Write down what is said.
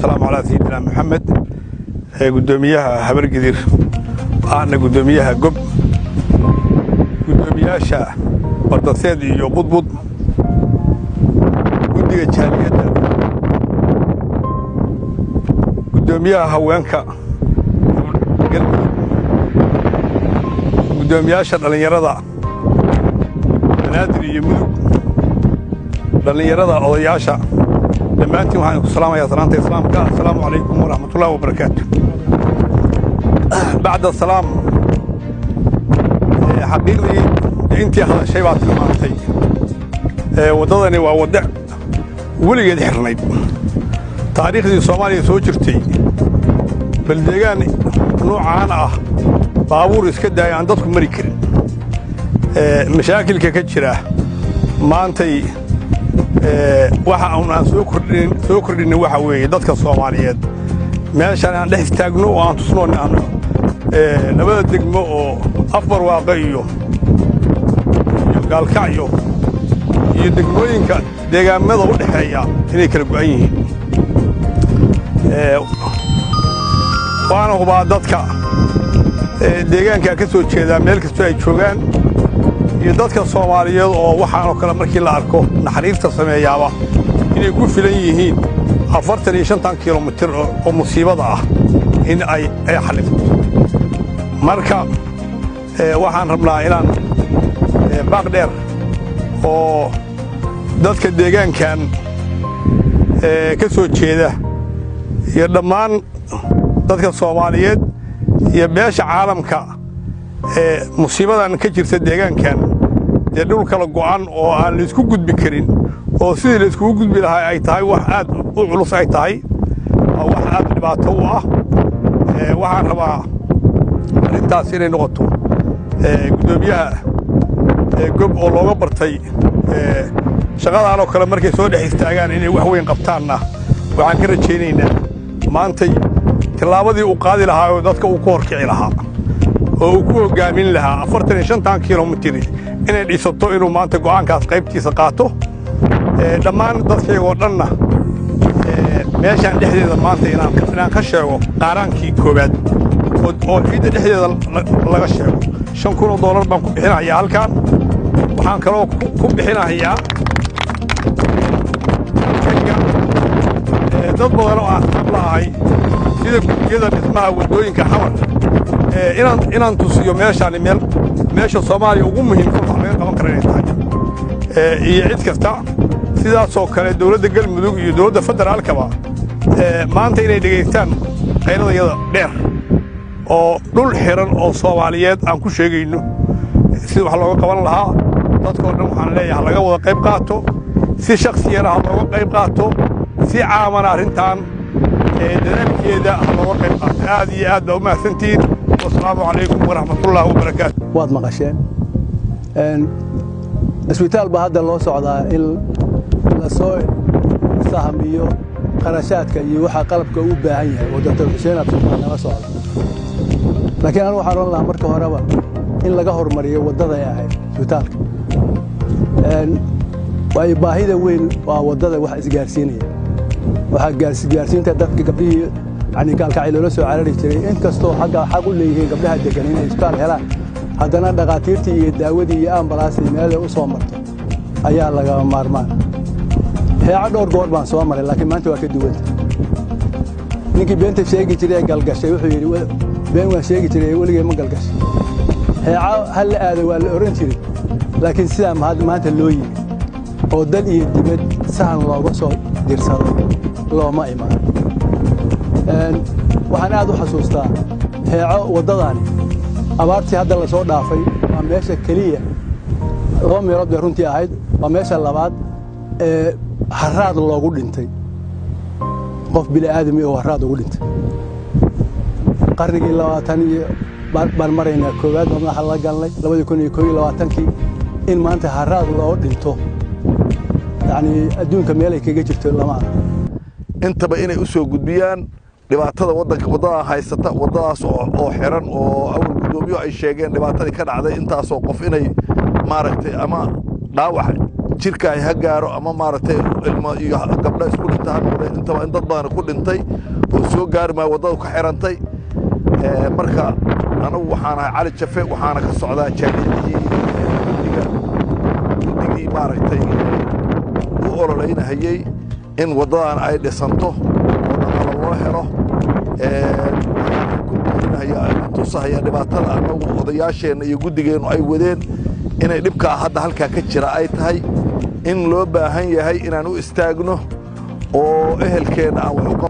Wasalaamu calaa sayidina Maxamed. Guddoomiyaha Habargidir, ahna guddoomiyaha Gob, guddoomiyaasha Bardaseed iyo Budbud, guddiga jaaliyadda, guddoomiyaha haweenka Galmudug, guddoomiyaasha dhallinyarada Banaadir iyo Mudug, dhallinyarada, odayaasha, dhammaantiin waxaan ku salaamayaa salaanta Islaamka: assalaamu calaykum waraxmatullahi wabarakaatu. Bacda salaam, xaqiiqdii intii hadashay baa tilmaantay. Waddadani waa waddo weligeed xirnayd, taariikhdii Soomaaliya soo jirtay. Bal deegaan nuucaan ah baabuur iska daaya, aan dadku mari karin. Mashaakilka ka jira maantay waxa un aan soo kordhinnin waxa weeye dadka Soomaaliyeed meeshaan aan dhex istaagno oo aan tusno aanu labada degmo oo Afbarwaaqo iyo Gaalkacyo iyo degmooyinka deegaamada u dhexeeya inay kala go'an yihiin. Waana hubaa dadka deegaankaa ka soo jeedaa meel kastoo ay joogaan iyo dadka Soomaaliyeed oo waxaanoo kale markii la arko naxariista sameeyaaba inay ku filan yihiin 45-tan kilomitir oo musiibada ah in ay xallifto. Marka waxaan rabnaa inaan baaq dheer oo dadka deegaankan ka soo jeeda iyo dhammaan dadka Soomaaliyeed iyo beesha caalamka ee musiibadan ka jirta deegaankan, dee dhul kala go'an oo aan laysku gudbi karin oo sidii layskugu gudbi lahaa ay tahay wax aad u culus, ay tahay wax aad dhibaato u ah. Waxaan rabaa arrintaas inay noqoto guddoomiyaha Gob oo looga bartay shaqadaan oo kale markay soo dhex istaagaan inay wax weyn qabtaanna, waxaan ka rajaynaynaa maantay tillaabadii uu qaadi lahaa oo dadka uu ku horkici lahaa oo uu ku hoggaamin lahaa 45-tan kilomitir inay dhisato, inuu maanta go'aankaas qaybtiisa qaato. Dhammaan dadkaygoo dhanna meeshaan dhexdeeda maanta inaan ka sheego qaaraankii koowaad oo ciidda dhexdeeda laga sheego, $5,000 baan ku bixinayaa halkaan. Waxaan kaloo ku bixinayaa dad badan oo aan xab la'ahay sida guddiyada dhismaha waddooyinka Xamar inaan tusiyo meeshaani meel meesha Soomaaliya ugu muhiimsan wax laga qaban kara inay tahay, iyo cid kasta sidaasoo kale, dowladda Galmudug iyo dowladda federaalkaba, maanta inay dhegaystaan qayladayada dheer oo dhul xiran oo Soomaaliyeed aan ku sheegayno sida wax looga qaban lahaa. Dadkoo dhan waxaan leeyahay laga wada qayb qaato, si shaksiyana ha looga qayb qaato, si caamana arrintan dadaalkeeda ha looga qayb qaato. Aad iyo aad baa u mahadsantihiin. Wasalaamu calaykum waraxmatullaahi wabarakaatu. Waad maqasheen, isbitaal baa hadda loo socdaa in la soo sahmiyo qarashaadka iyo waxa qalabka uu baahan yahay oo Doctor Xuseen Abshir nala socda. Laakiin anu waxaan oran lahaa marka horeba in laga hormariyo waddada ay ahayd isbitaalka, waayo baahida weyn waa waddada. Wax isgaarsiinaya waxaa gaarsiinta dadka, gabdhihii yani Gaalkacay loola soo carari jiray, inkastoo xagga xaq u leeyihiin gabdhaha degan inay isbitaal helaan, haddana dhakhaatiirtii iyo daawadii iyo ambalaastii meelay u soo marto ayaa lagama maarmaan. Heeco dhowr goor baan soo maray, laakiin maanta waa ka duwanta. Ninkii beenta sheegi jiray ee galgashay wuxuu yidhi: "Been waan sheegi jiray, weligay ma galgashay." Heeco ha la aado waa la odhan jiray, laakiin sidaa maanta loo yimi oo dal iyo dibad sahan looga soo dirsado looma imaan. Waxaan aad u xasuustaa Heeco waddadaani abaartii hadda la soo dhaafay waa meesha keliya, laba meelood bay runtii ahayd, waa meesha labaad ee haraad loogu dhintay, qof bini'aadami oo haraad ugu dhintay. Qarnigii 20 iyo baan maraynaa koowaad baa madaxa la galnay 2021-kii. In maanta haraad loo dhinto, yacnii adduunka meel ay kaga jirto lama arko. Intaba inay u soo gudbiyaan dhibaatada waddanka waddadaa haysata, waddadaas oo xiran oo awal guddoomiyo ay sheegeen dhibaatadii ka dhacday, intaasoo qof inay maaragtay ama dhaawac. Jirka ay ha gaaro ama maaragtay ilmo iyo gabdho isku dhinta ha noqdeen, intaba in dad badan ku dhintay oo soo gaari maayo, waddadu ka xirantay. Marka anagu waxaan ahay Cali Jafe, waxaana ka socdaa jaaliyadihii guddiga, guddigii maaragtay u ololeynahayey in waddadan ay dhisanto oo dhaqalo loo helo. Waxaan ku boorinaya, tusahaya dhibaatada anagu odayaasheenna iyo guddigeennu ay wadeen inay dhibkaa hadda halkaa ka jira ay tahay in loo baahan yahay inaan u istaagno oo ehelkeenna aan wax u.